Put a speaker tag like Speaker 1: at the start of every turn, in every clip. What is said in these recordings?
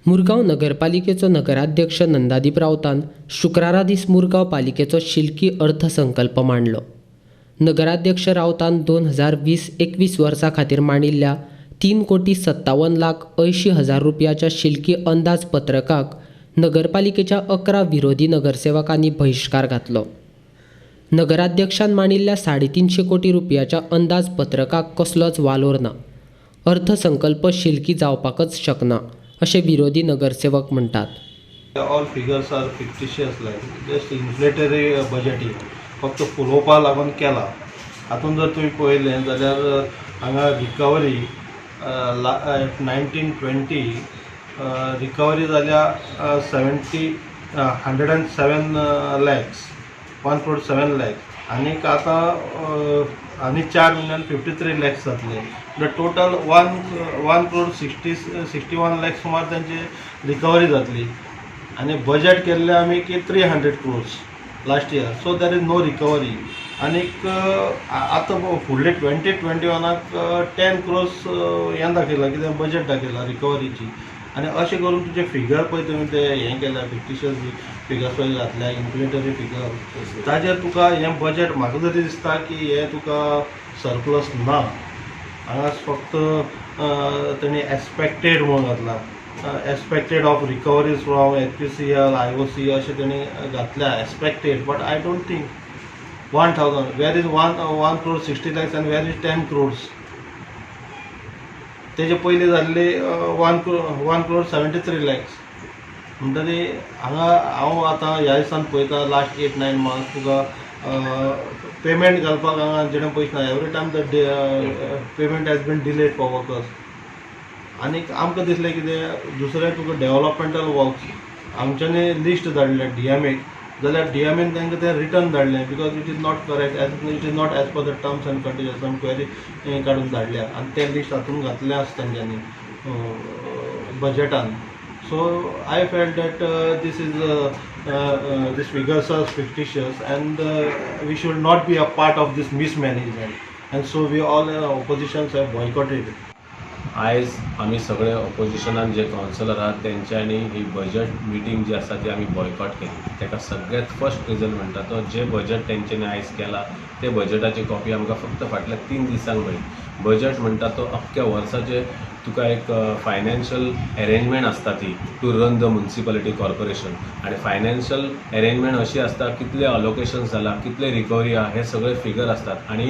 Speaker 1: मुरगांव नगरपालिकेचो नगराध्यक्ष नंदादीप राऊतान शुक्रारा दीस मुरगांव पालिकेचो शिलकी अर्थसंकल्प मांडलो. नगराध्यक्ष राऊतान 2020-21 वर्सा खातीर मांडिल्ल्या 3 कोटी 57 लाख 80 हजार रुपयाच्या शिलकी अंदाजपत्रकाक नगरपालिकेच्या 11 विरोधी नगरसेवकांनी बहिश्कार घातलो. नगराध्यक्षान मांडिल्ल्या 350 कोटी रुपयाच्या अंदाजपत्रकाक कसलोच वालोर ना. अर्थसंकल्प शिलकी जावपाकच शकना, अशें विरोधी नगरसेवक म्हणटात.
Speaker 2: All figures are fictitious, like just inflationary budgeting फक्त फुलोवपा लागून केला. हातून जर तुमी पळयलें जाल्यार हांगा रिकवरी 19-20 रिकवरी जाल्या 70, 107 lakhs, 1 crore 7 lakhs. आनीक आतां आनी 4 मिलियन 53 लॅक्स जातले, म्हणल्यार total 1 crore 61 lakhs सुमार तांची रिकवरी जातली. आनी बजेट केल्लें आमी की 300 crores last year, so there is no recovery. आनीक आतां फुडले 2021आक 10 क्रोर्स हें दाखयलां, कितें बजेट दाखयलां रिकवरीची. आनी अशें करून तुजे फिगर पळय, तुमी ते हें केल्या, फिक्टिशियस फिगर्स पळय घातल्या, इन्फ्लेटरी फिगर, ताजेर तुका हें बजेट म्हाका तरी दिसता की हें तुका सरप्लस ना. हांगा फक्त तेणी एक्सपेक्टेड म्हणून घातला, expected of recoveries from HPCL, IOC अशें तेणी घातल्या expected, but I don't think 1,000, where is 1 crore 60 lakhs and where is 10 crores? तेजे पयलीं जाल्ली 1 crore 73 lakhs. म्हणटरी हांगा हांव आतां ह्या दिसान पळयता, लास्ट 8-9 मंथ्स तुका पेमेंट घालपाक हांगा आमचे पयशे ना. Every time the payment has been delayed for workers. आनीक आमकां दिसलें कितें, दुसरें तुका डेवलपमेंटल वर्क्स आमच्यांनी लिस्ट धाडलें डी एम एक, जाल्यार डी एम एन तांकां तें रिटर्न धाडलें because it is not correct, as it is not as per the terms and conditions. Query काडून धाडल्या आनी तें लिस्ट हातून घातलें आसा तांच्यांनी बजेटान. So I felt that this figures are fictitious and we should not be a part of this mismanagement, and so we all oppositions have boycotted.
Speaker 3: आयज आमी सगळे ऑपोजिशनान जे कावन्सिलर आहात, तेंच्यांनी ही बजट मिटींग जी आसा ती आमी बॉयकॉट केली. ताका सगळ्यांत फर्स्ट रिजन म्हणटा तो जे बजट तेंच्यांनी आयज केला, ते बजटाची कॉपी आमकां फक्त फाटल्या 3 दिसांक मेळ्ळी. बजट म्हणटा तो अख्ख्या वर्साचे तुका एक फायनान्शियल एरेंजमेंट आसता ती to run the municipality corporation. आनी फायनान्शियल एरेंजमेंट अशी आसता, कितले अलोकेशन्स जाला, कितले रिकवरी आहा, हे सगळे फिगर आसतात आनी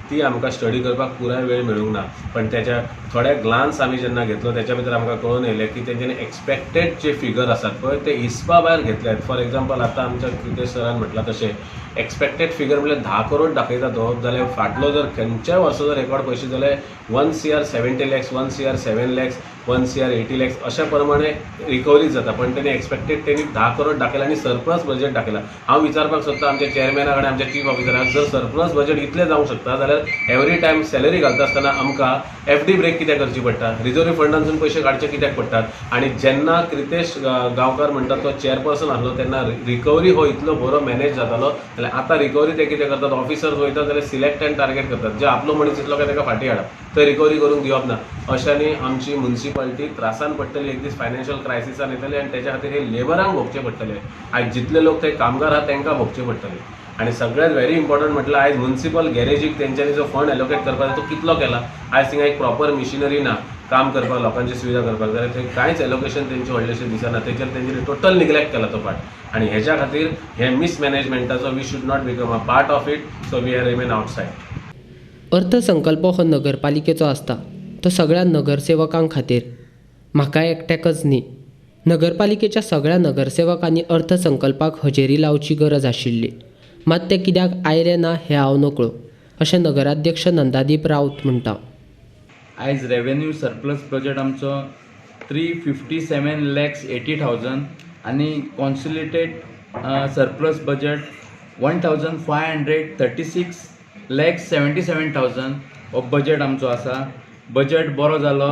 Speaker 3: ती आमकां स्टडी करपाक पुराय वेळ मेळूंक ना. पण त्याच्या थोड्या ग्लान्स आमी जेन्ना घेतलो, त्याच्या भितर आमकां कळून येयलें की तेंच्यांनी एक्सपेक्टेड जे फिगर आसात पळय, ते हिसपा भायर घेतल्यात. फॉर एग्जाम्पल, आतां आमच्या क्रितेश सरान म्हटलां तशें एक्सपेक्टेड फिगर म्हणल्यार 10 करोड दाखयता तो, जाल्यार फाटलो जर खंयच्याय वर्साचो रेकॉर्ड पळयशी जाल्यार 1 CR 70 lakhs, 1 CR 7 lakhs, 1 CR 80 lakhs अशा प्रमाणे रिकवरी जाता. पण तेणी एक्सपेक्टेड तेणी 10 करोड दाखयला आनी सरप्लस बजेट दाखयला. हांव विचारपाक सोदता आमच्या चेअरमॅना कडेन, आमच्या चीफ ऑफिसराक, जर सरप्लस बजेट इतलें जावंक शकता जाल्यार एवरी टायम सॅलरी घालता आसतना आमकां एफडी ब्रेक कित्याक करची पडटा? रिजर्व फंडांसून पयशे काडचे कित्याक पडटात? आनी जेन्ना क्रितेश गांवकार म्हणटा तो चेअरपर्सन आसलो, तेन्ना रिकवरी हो इतलो बरो मॅनेज जातालो, जाल्यार आतां रिकवरी ते कितें करतात? ऑफिसर्स वयतात जाल्यार सिलेक्ट अँड टार्गेट करतात. जे आपलो मनीस दिसलो काय ताका फाटीं हाडप, थंय रिकवरी करूंक दिवप ना. अशांनी आमची मुन्सिपालिटी त्रासान पडटली, एक दीस फायनान्शियल क्रायसिसान येतले आनी तेच्या खातीर हे लेबरांक भोगचे पडटले. आयज जितले लोक थंय कामगार आहात, तांकां भोगचे पडटले. आनी सगळ्यात व्हेरी इम्पॉर्टंट म्हटल्यार आयज मुन्सिपल गॅरेजीक तेंच्यांनी जो फंड एलोकेट करपाक जाय, तो कितलो केला? आयज थिंगा एक प्रॉपर मिशिनरी ना काम करपाक, लोकांची सुविधा करपाक, जाल्यार थंय कांयच एलोकेशन तेंचें व्हडलेशें दिसना. तेचेर तेंच्यांनी टोटल निग्लेक्ट केला तो पार्ट. आनी हेज्या खातीर हे मिसमॅनेजमेंटाचो we should not become a part of it, so we are remain outside.
Speaker 1: अर्थसंकल्प हो नगरपालिकेचो आसता, तो सगळ्या नगरसेवकां खातीर, म्हाका एकट्याकच न्ही. नगरपालिकेच्या सगळ्या नगरसेवकांनी अर्थसंकल्पाक हजेरी लावची गरज आशिल्ली, मात ते कित्याक आयले ना हें हांव नकळो, अशें नगराध्यक्ष नंदादीप राऊत म्हणटा.
Speaker 4: आयज रेवेन्यू सरप्लस बजेट आमचो 357 lakhs 80 thousand आनी consolidated surplus budget 1,536 lakhs 77 thousand हो बजेट आमचो आसा. बजेट बरो जालो.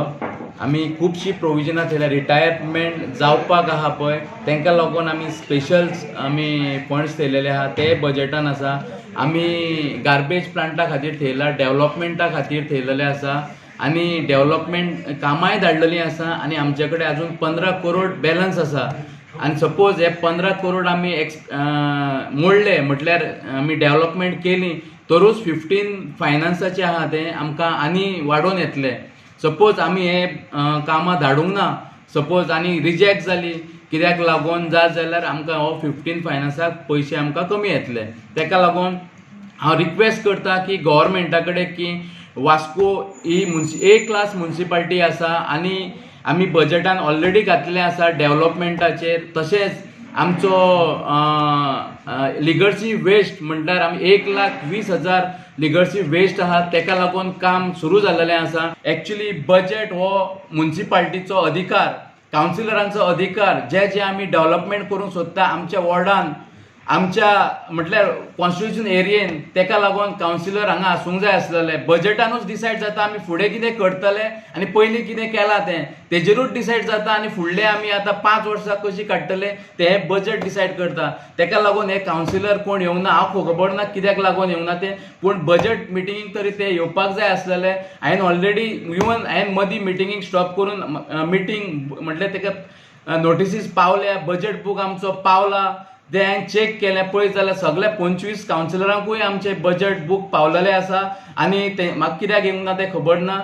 Speaker 4: आमी खुबशीं प्रोविजनां थेयल्या. रिटायरमेंट जावपाक आहा पळय, तांकां लागून आमी स्पेशल आमी फंड्स थेयलेले आहा, ते बजेटान आसा. आमी गार्बेज प्लांटा खातीर थेयला, डेवलपमेंटा खातीर थेयलेले आसा. आनी डेवलपमेंट कामांय धाडलेलीं आसा आनी आमचे कडेन अजून 15 करोड बॅलन्स आसा. आनी सपोज हे 15 करोड आमी एक्स मोडले, म्हटल्यार आमी डेवलपमेंट केली तरूच 15 फायनान्साचे आहा ते आमकां आनी वाडोवन येतले. सपोज आमी हे कामां धाडूंक ना, सपोज आनी रिजेक्ट जाली कित्याक लागून जात जाल्यार आमकां हो 15 फायनान्साक पयशे आमकां कमी येतले. तेका लागून हांव रिक्वेस्ट करता की गोवोरमेंटा कडेन की वास्को ही ए क्लास मुन्सिपाल्टी आसा आनी आमी बजटान ऑलरेडी घातलेलें आसा डेवलपमेंटाचेर. तशेंच आमचो लिगर्सी वेस्ट म्हणल्यार आमी 1,20,000 लिगर्सी वेस्ट आहा, तेका लागून काम सुरू जाल्लेलें आसा. एक्चुली बजट हो मुन्सिपाल्टीचो अधिकार, कावन्सिलरांचो अधिकार, जे जे आमी डेवलपमेंट करूंक सोदता आमच्या वॉर्डान, आमच्या म्हटल्यार कॉन्स्टिट्युशन एरियेन, तेका लागून कावन्सिलर हांगा आसूंक जाय आसलेले. बजटानूच डिसायड जाता आमी फुडें कितें करतले आनी पयलीं कितें केलां तें तेजेरूच डिसायड जाता आनी फुडले आमी आतां 5 वर्सां कशीं काडटले तें बजट डिसायड करता. तेका लागून हे कावन्सिलर कोण येवंक ना, हांव खबर ना कित्याक लागून येवंक ना ते, पूण बजट मिटिंगेक तरी ते येवपाक जाय आसलेले. हांवें ऑलरेडी इवन हांवें मदीं मिटिंगेक स्टॉप करून मिटींग म्हटल्यार तेका नोटिसीस पावल्या, बजट बूक आमचो पावला, ते हांवें चॅक केलें. पळयत जाल्यार सगळे 25 कावन्सिलरांकूय आमचे बजट बूक पावलेले आसा आनी ते म्हाका कित्याक येवंक ना तें खबर ना.